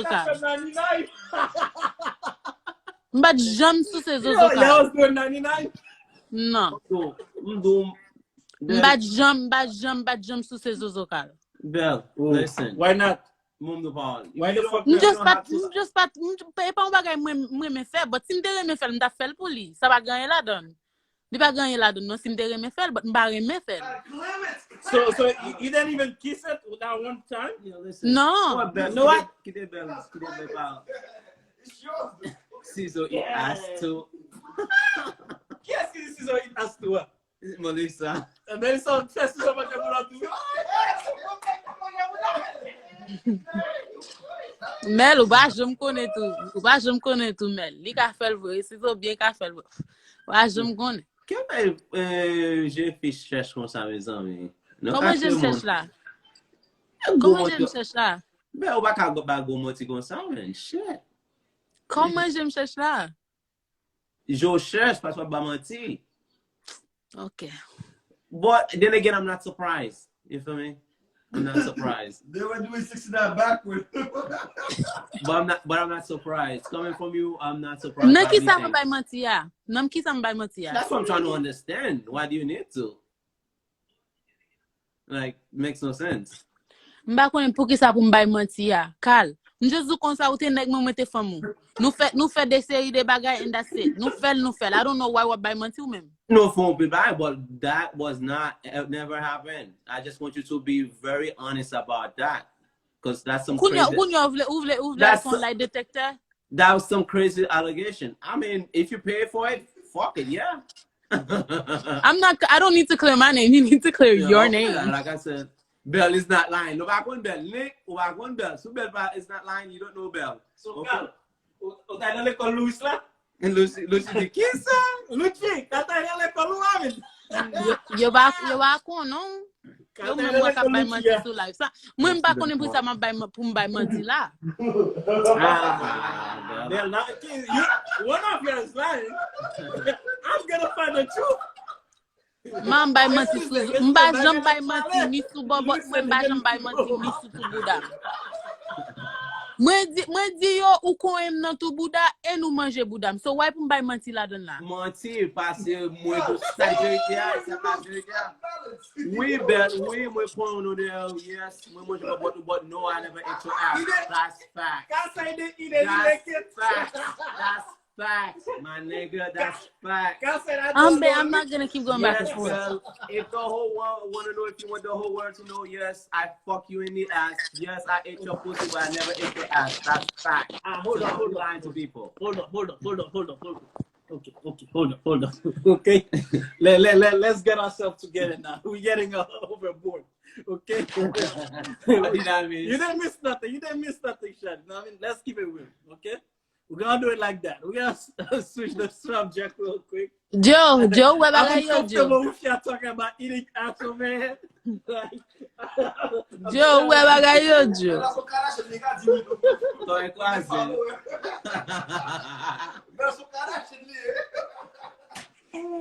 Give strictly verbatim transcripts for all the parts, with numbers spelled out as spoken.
Zokal. M pa t janm souse zo Zokal. Non. M pa t janm, m pa t janm, m pa t janm souse zo Zokal. Bel, listen. Why not? Moun nou pa Why the fuck not? M just pa t, m just pa t, m- e pa yon bagay mwen mwen renmen fè, but si m te renmen fè l, m t ap fè l pou li. Sa pa gen anyen ladan l. Li pa gen anyen ladan l, non, si m te renmen fè l, but m pa renmen fè l. So, so you, you didn't even kiss it without one time? Yo, listen. Non. What, Bel? No, what? Kite Bel, kite Bel pa. Sizo eat ass too. Kiyès ki di Sizo eat ass too a? Melissa. Melissa, fè Sizo manje pou lòt tou. Mel, ou pa janm konnen tou. Ou pa janm konnen tou, Mel. Li ka fè l vre. Sizo byen ka fè l vre. Ou pa janm konnen. Kèl bagay je fi chèch konsa, mezanmi? Kòman je m chèch la? Kòman je m chèch la? Ben, ou pa ka ba gwo manti konsa, man. Shit. Kòman je m chèch la? Je w chèch, paske w ap ba manti. Ok. But then again, I'm not surprised. You feel me? I'm not surprised. They were doing sixty-nine backward. But I'm not, but I'm not surprised. Coming from you, I'm not surprised. Nan by ki sa mwen anything. Bay manti a? Nan ki sa mwen Bay manti a? That's what I'm trying to understand. Why do you need to? Like, makes no sense. M pa konnen pou ki sa pou m bay manti a. Kal. M just di w konsa ou te nèg mwen, mwen te fanm ou. Nou fè nou fè de seri de bagay and that's it. Nou fè l, nou fè l. I don't know why w ap bay manti ou menm. No, phone be bad, but that was not, it never happened. I just want you to be very honest about that. Because that's some Kounye crazy. kounye ou vle ou vle ou vle That's- fè yon lie detector. That was some crazy allegation. I mean, if you pay for it, fuck it, yeah. I'm not I don't need to clear my name. You need to clear your Okay, name. Like I said, Bel is not lying. Nou pa konn Bel. Nick, ou pa konn Bel. Si Bel pa is not lying, you don't know Bel. So, Ok. Kal, ou ou ta nan lekòl Louis la? And Lucy, Lucy di, kisa? Luchi, ka ta nan lekòl ou a, men? Yo yo pa yo pa konnen. Yo menm mwen k ap bay manti sou live. Sa, mwen m pa konnen pou sa m ap bay man- pou m bay manti la. Ah, Bel. Bel, now, you, one of you is lying. I'm gonna find the truth. Man bay manti sou m pa janm bay manti ni sou bòbòt mwen, m pa janm bay manti ni sou tou bouda m. Mwen di mwen di yo ou konyen m nan tou bouda e nou manje bouda m. So why pou m bay manti ladan la? Manti, paske mwen sa verite a, sa pa verite a. Wi, Bel, wi, mwen pran yon de, yes, mwen manje bòbòt ou, but no, I never ate your ass. That's fact. Ka sa ide ide ide That's fact. That's fact, my nigga. That's fact. Ka sa I'm, I'm not gonna keep going back and Yes, forth. Bel. If the whole world want to know, if you want the whole world to know, yes, I fuck you in the ass. Yes, I ate your pussy, but I never ate your ass. That's fact. Ah, hold on, So hold stop on. Lying to people. Hold on, hold on, hold on, hold on, hold on. Okay, okay, hold on, hold on. Okay, let, let, let, let's get ourselves together now. We're getting uh, overboard. Okay, You know what I mean? You didn't miss nothing. You didn't miss nothing, Shad. You know what I mean? Let's keep it real. Okay, we're gonna do it like that. We're gonna s- switch the subject real quick. Joe, Joe, wè I'm bagay yo, Joe. uncomfortable with y'all talking about eating ass over here. Like, Joe, wè bagay yo, Joe. Nan son karache li ka di wi. Tò e kwaze. Nan son karache li.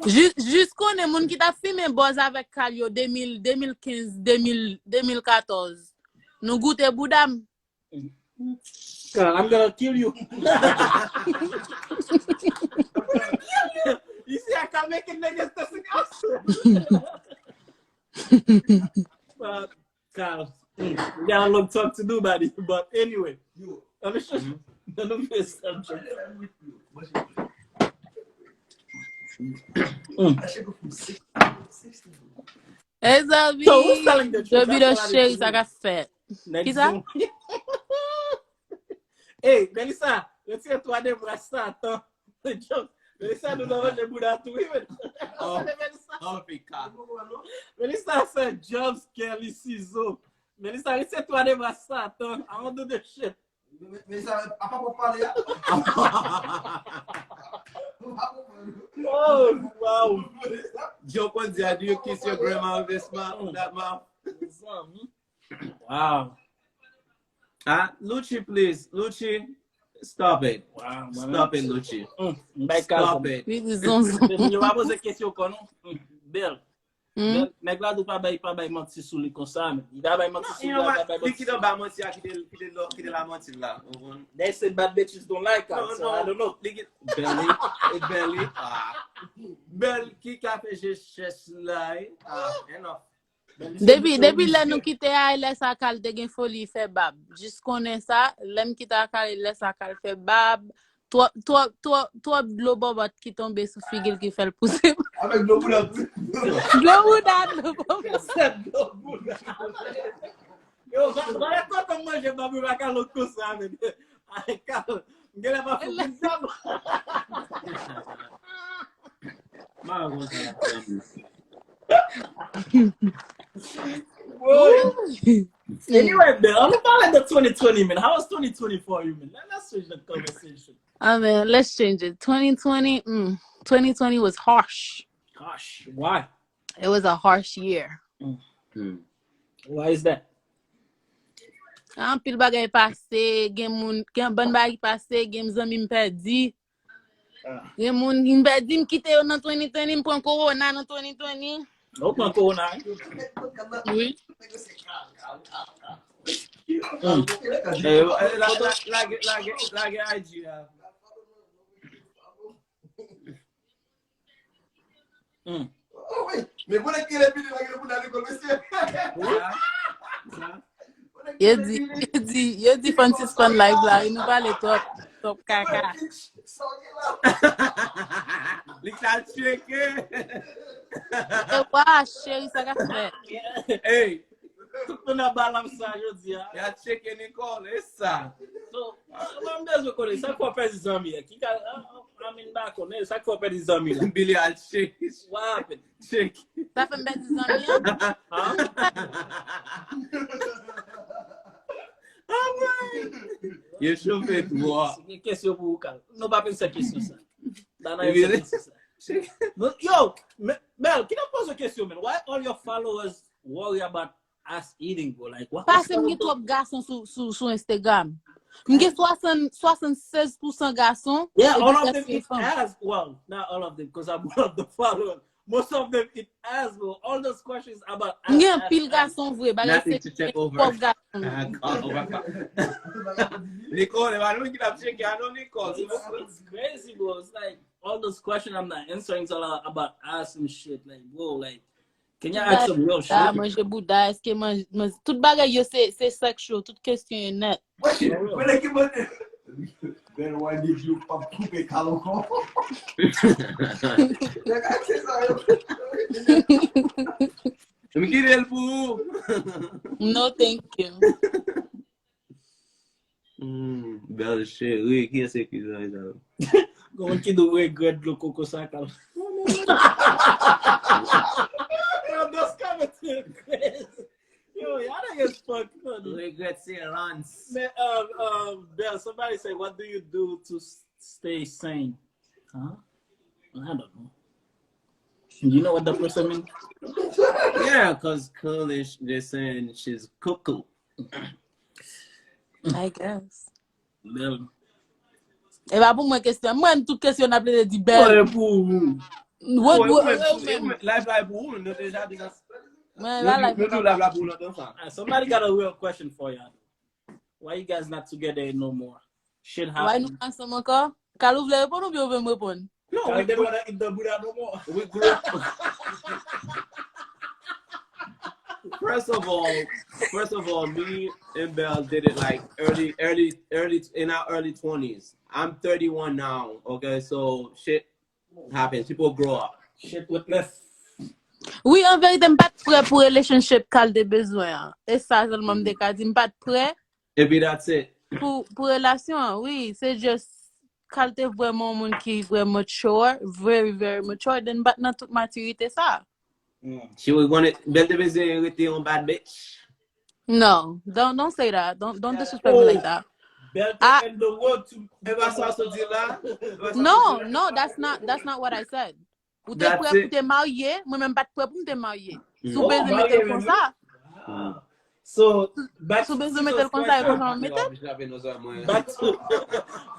Jis, jis konnen moun ki t ap fimen bòz avèk Kal yo de mil, de mil kenz, de mil, de mil katòz. Nou goute bouda m. God, I'm gonna kill you. You see, I can't make it niggas this again. But, God, mm, we got a long talk to do, buddy. But anyway, let me show you. Let me feel something. Hey, Zabi, So, who's telling the truth? Zabi That's the what I chéri, need sa to ka fèt. Next Kisa? Zoom. Hey, Melissa, retire twa de bra Satan. Melissa, nou nan manje bouda tou, wi, men. Oh. Melissa. Oh, pika. Melissa said jump scare li sizo. Melissa, retire twa de bra Satan. I don't do this shit. Men sa, apa pou pale a? Oh, wow. Joe Ponzia, do you kiss your grandma with this mouth, that mouth? Wow. Ah, Lucci, please. Lucci, stop it. Wow, man. Stop it, Lucci. Mm, mbay Stop kazan. It. Li di zonzon. Yo pa poze kesyon kon non. Mm, Bel. Nèg la tou pa bay, pa bay manti sou li konsa, men. Li pa bay manti sou li, li pa bay manti sou li. Li kite anba manti a, kite, kite, kite la manti la. They say bad bitches don't like us, so I don't know. Belly, belly, ah. Belly ki ka fè je chèch la, eh? Ah, enough. Depi, depi lè nou kite a, lè sa Carl te gen foli fè bab. Jis konnen sa, lè m kite a Carl, lè sa Carl fè bab. Twòp, twòp, twòp, twòp dlo bòbòt ki tonbe sou figi l ki fè l pouse. Avèk dlo boulèt. Dlo bouda, dlo bòbòt. Se dlo boulèt. Yo, va, va lè kontan manje bab, yo pa ka lòt konsa, men. Ay, Carl, m genlè pa fou vin dam. Mwen konn sa. Anyway, man, ann pale de twenty twenty, man. How was twenty twenty for you, man? Let, let's switch the conversation. Ah, man, let's change it. Twenty twenty, mm, twenty twenty was harsh. Harsh. Why? It was a harsh year. Mm. Why is that? Anpil bagay pase, gen moun, gen bann bagay ki pase, gen zanmi m pèdi. Ah. Gen moun m pèdi, m kite yo nan twenty twenty, m pran kowona nan twenty twenty. Ou pran kowona, wi? Wi. Mm. Eh, la, la, lage, lage, lage I G a. Mm. Oh, wi. Men pou nèg ki rele piti la, ki pou nan lekòl, mesye. Wi. Sa, sa. Yo di, yo di, yo di fò n sispann live la, wi, nou pale twòp, twòp kaka. Li ka tcheke. E wa, cheri, sa ka fè. Hey, tout moun nan balans sa jodi a. Y a tcheke Nicole, e sa. So, so, mwen m bezwen konnen, sa k fè w pèdi zanmi a? Ki ka, a, a, a, m pa konnen, sa k fè w pèdi zanmi la? Billy al tcheke. What happened? Tcheke. Sa fè m pèdi zanmi an? Huh? Yo chofe twòp. Se gen kesyon pou ou, Carl. Non, pa panse kesyon sa. Ba nan kesyon sa. Non, yo, men, Mel, ki nan poze kesyon, man? Why all your followers worry about ass eating, bro? Like, what? Paske m gen twòp gason sou, sou, sou Instagram. M gen swasant, swasannsèz pousan gason. Yeah, all of them eat ass. Well, not all of them, because I'm one of the followers. Most of them eat ass, bro. All those questions about ass. M gen anpil gason vre, bagay se twòp gason. Nicole, e pa nou ki t ap tcheke a non, Nicole. It's crazy, bro. It's like, all those questions I'm not answering is all about ass and shit. Like, bro, like, can y'all ask some real shit? Manje bouda, èske manje, tout bagay yo se, se sexual, tout kesyon yo nèt. Mwen ki mande. Bèl wè di yo p ap koupe kal ankò. Nèg a se sa yo. M kite l pou ou. No, thank you. Hmm, bèl cheri, kiyès ki sa? Gon moun ki di w regrèt dlo koko sa, Carl. Yo, those comments are crazy. Yo, y'all niggas fuck funny. Regret silence. Man, um, um, Bell, somebody say, "What do you do to s- stay sane?" Huh? I don't know. You know what that person mean? Yeah, because Coolish, they're saying she's cuckoo. I guess. Bell. E pa pou mwen kesyon. Mwen, tout kesyon n ap leve di Bell. Mwen, pou ou. Mwen, mwen, mwen, mwen, live la pou ou, nou deja di sa. Mwen, nou, la, nou, live nou, live la pou ou lontan sa. Ah, somebody got a real question for y'all. Why you guys not together no more? Shit happen. Why nou pa ansanm ankò? Carl, ou vle reponn oubyen ou vle m reponn? No, we grew up. We grew up. First of all, first of all, me and Bell did it like early, early, early in our early twenties. I'm thirty-one now, okay? So shit happens. People grow up. Shit with less. Wi, an verite, m pa t prè pou relationship Carl te bezwen an. E sa sèlman m te ka di. M pa t prè. Epi that's it. Pou, pou relasyon an, wi. Se just Carl te vrèman yon moun ki vrèman mature, very, very mature. Then m pa t nan tout matirite sa. Mm. She was gonna, Bell te bezwen rete yon bad bitch. No, don't, don't say that. Don't, don't disrespect me like that. Bell te in the world to. E pa sa w sot di la? No, no, that's not, that's not what I said. Ou te prè pou te marye, mwen menm pa t prè pou m te marye. Si w bezwen mete l konsa. So, back to Scissors question. Si w bezwen mete l konsa, e konsa w mete l. Back to,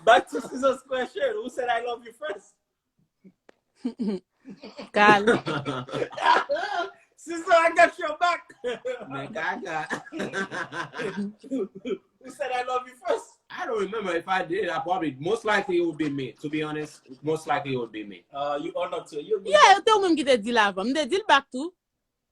back to Scissors question. Who said "I love you" first? Carl. Sister, I got your back. Men kaka. Who said I love you first? I don't remember if I did. I probably, most likely it would be me. To be honest, most likely it would be me. Uh, you are not too. You Yeah, yo te ou menm ki te di l avan. M te di l back tou.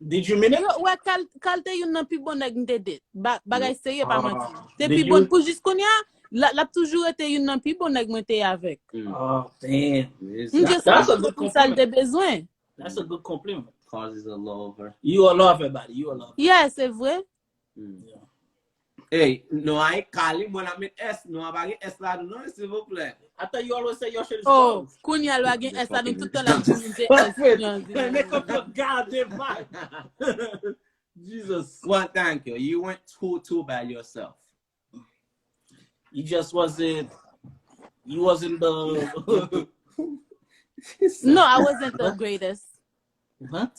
Did you mean it? Yo, wè, Kal, Kal te youn nan pi bon nèg m te date. Ba, bagay serye, pa manti. Te Did pi bon you- pou jis kounye a, l ap toujou rete youn nan pi bon nèg mwen te avek. Oh, damn. M just That's a ap good pou sa l te compliment. Bezwen. That's a good compliment. Causes a lover. You a lover, buddy. You a lover. Yeah, se vre. Hey, nou a kali mwen la met S, nou a pa gen S la non, silvouplè. I thought you always say your shit is Oh, closed. Kounye a lwa gen S la, nou tout tan la di moun se S. Make up your goddamn mind. Jesus. Well, thank you. You went too too bad yourself. You just wasn't. You wasn't the. No, I wasn't the greatest. What?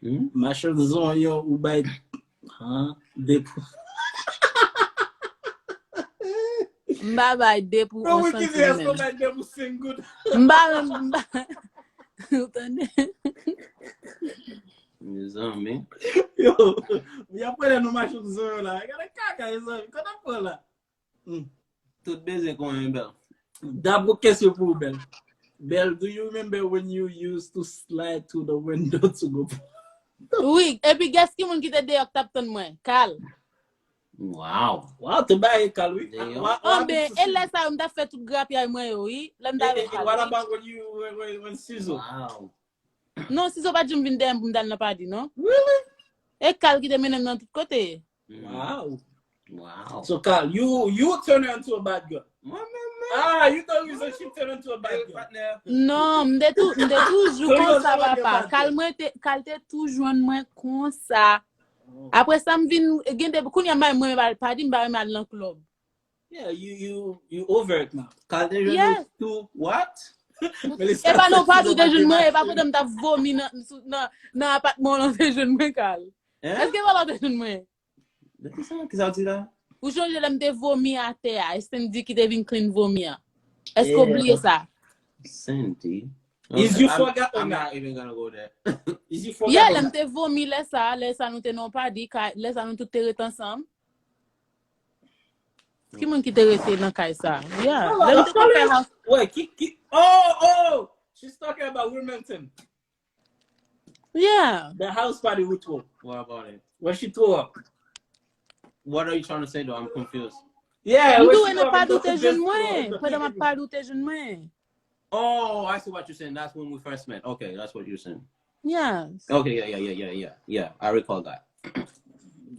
Hmm? Machan zonyon ou bay. Hein? Depo. M pa bay de pou Non, on we give santim you menm. somebody that was sing good. M pa menm, m pa. Ou tande? Mezanmi. Yo, y ap prele nou machan zonyon la. Gade kaka, mezanmi. Kote ap pran la? Tout bezwen konyen bèl. Dabou kesyon pou ou, Bèl. Bèl, do you remember when you used to slide through the window to go? Wi, epi guess ki moun ki te deyò k t ap tann mwen? Kal. Wow. Wow, te bay Kal, wi. Deyò. Wa- An wa- ben, e lè sa yo m t ap fè tout grapyay mwen yo, wi. Lè m t ap Eh, eh, what about when you when, when, when Sizo? Wow. Non, Sizo pa t janm vin dèyè m pou m t al nan pati, non. Really? E Kal ki te mennen m nan tout kote. Wow. Wow. So Kal, you you turn her into a bad girl. Mwen menm Ah, you the reason she turn into a bad men girl. Partner. Non, m te tou, m te toujou So, yo, konsa, sa va gen papa. pa Kal de- mwen te, Kal te tou jwenn mwen konsa. Apre sa, m vin gen de kounye a, m pa renmen al pati, m pa renmen al nan club. Yeah, you you you over it now. Kal te jwenn Yeah. ou tou what? Melissa, E pa non, pa Sizo tou te pa jwenn mwen, e te pa pandan m t ap vomi nan sou- nan nan apatman w lan te jwenn mwen, Kal. Hein? Èske pa la w te jwenn mwen? De ki sa ki sa w di la? Ou chonje lè m te vomi atè a, e Sandy ki te vin clean vomi an. Èske w Yeah. bliye sa? Sandy. Is you I'm- forgot or I'm not? Not even gonna go there. Is you forgot Yeah, or not? Lè m te vomi lè sa, lè sa nou te nan yon pati, kay- lè sa nou tout te ret ansanm. Ki moun ki te rete nan kay sa? Yeah. Hold on, Lè nou te konn fè hold on. house. Wait, ki ki oh oh, she's talking about Wilmington. Yeah. The house party we throw. What about it? When she throw up. What are you trying to say though? I'm confused. Yeah, M when tou she e throw nan up pati in ou te the jwenn throw mwen. the Pandan m ap kitchen. Pati ou te jwenn mwen. Oh, I see what you're saying. That's when we first met. Okay, that's what you're saying. Yes. Okay, yeah, yeah, yeah, yeah, yeah, yeah. I recall that.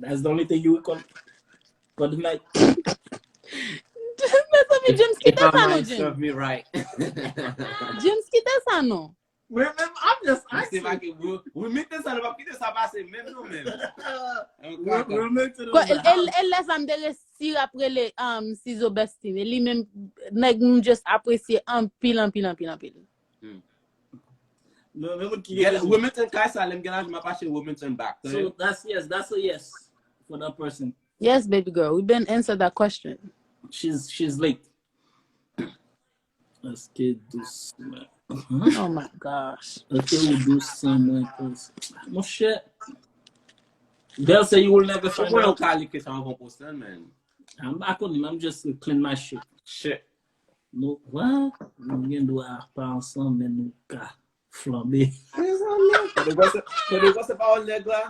That's the only thing you recall for the night. Mezanmi, James, kite sa non, Serve James. Me right. James, kite sa non. Remember, I'm just Mwen se asking. Pa ke wi, wi, mete sa, nou pa kite sa pase menm nou menm. We'll, we'll make it Kwa- over. E e- e lè sa m te resi ap rele um, Sizo Bestie. E li menm, nèg m just apresye anpil, anpil, anpil, anpil. No, men moun ki Gèl, Wilmington kay sa, lè m gen lajan m ap achte Wilmington back. So that's yes, that's a yes for that person. Yes, baby girl, we been answered that question. She's she's late. Èske dous mwen? Oh my gosh. Èske ou dous san mwen plis? Monchè. Bèl se you will never find Mwen yo out. Ka like sa anvan post lan, man. I'm back on him. I'm just clean my shit. Shit. Nou, what? Nou gen dwa pa ansanm, men nou ka flanbe. Mezanmi, fò de gwa se, fò de gwa se pawòl nèg la.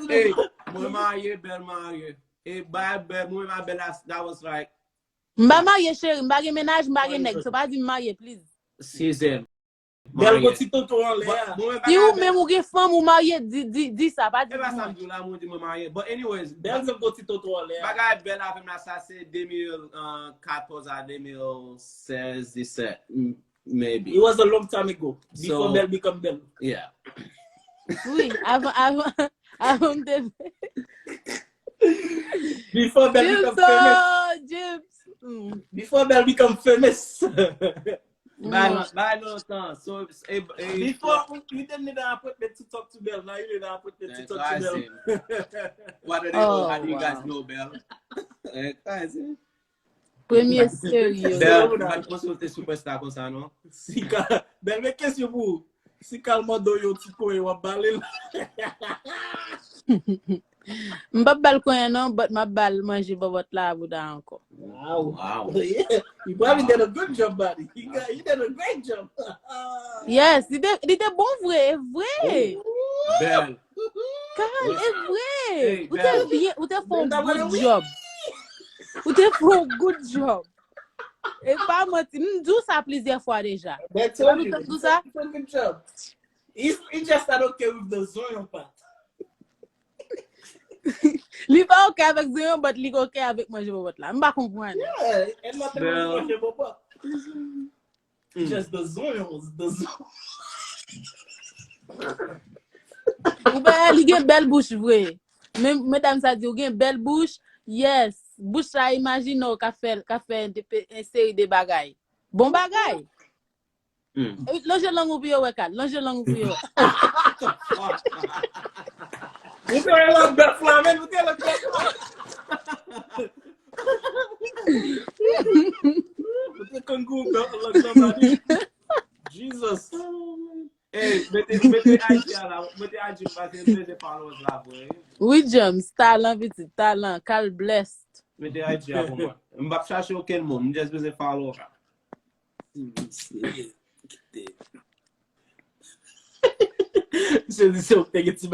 Hey, mwen marye, Bèl marye. E bay Bèl, mwen bay Bèl la, that was like, M pa marye, cheri, m pa gen mennaj, m pa gen nèg. So pa di m marye, please. Season. Bèl gon ti tonton anlè a. Mwen Si ou menm ou gen fanm ou marye, di, di, di sa, pa di E pa sa mwen. M di w la, mwen di mwen marye. But anyways, Bèl menm gon ti tonton anlè a. Bagay Bèl avè m la, sa se de mil katòz a de mil sèz, disèt, m- maybe. It was a long time ago. Before So- Bèl become Bèl. Yeah. Wi, avan, avan, avan m te. Before Bèl James, become famous. Oh, James. Mm. Before Bèl become famous. Bay, bay lontan. So, e, e, Before you, you didn't need an appointment to talk to Bèl. Now you need an appointment to talk to Bèl. What do they Oh, know? How do you guys wow. Know Bèl? Eh, kaze. Premye serye. Bèl, mwen pa t panse w te superstar konsa, non? Sika. Bèl, men kesyon pou ou. Si Kal mande w yon ti konyen, w ap ba l. M p ap ba l konyen non, but m ap ba l manje bòbòt la a bouda ankò. Wow. Wow. Yeah, you probably did a good job, buddy. You, got, you did a great job. Yes, li te, li te bon vre, e vre. Bèl. Kal, e vre. Hey, Ou te bèl. Byen, ou te fè yon Bèl, good bèl, job. Ou te fè yon good job. E pa manti, m di w sa plizyè fwa deja. That Se pa told nou you. tann di w sa? It's a good job. It's, it's just not okay with the zonyon part. Li pa oke avèk zonyon, but li oke avèk manje bòbòt la. M pa konprann. Yeah, and not the Bèl. Manje bòbòt. Mm. Just the zonyon, the zonyon. Ou wè, li gen bèl bouch vre. Men medam sa di, ou gen bèl bouch. Yes. Bouch sa, imajine w ka fè, ka fè de pe- en seri de bagay. Bon bagay. Mm. Lonje lang ou pou yo wè, Kal. Lonje lang ou pou yo wè. Ou te wè lòt bèf la, men, ou te wè lòt bèf la. Ou te kangou bèf la, bèf la, man. Jesus. Hey, mete, mete I G a la, mete I G m pase m bezwen followers la vre. Wi, James, talan pitit, talan, Kal blessed. Mete I G a pou mwen. M p ap chache okenn moun, m just bezwen follow. Se di se ou te gen ti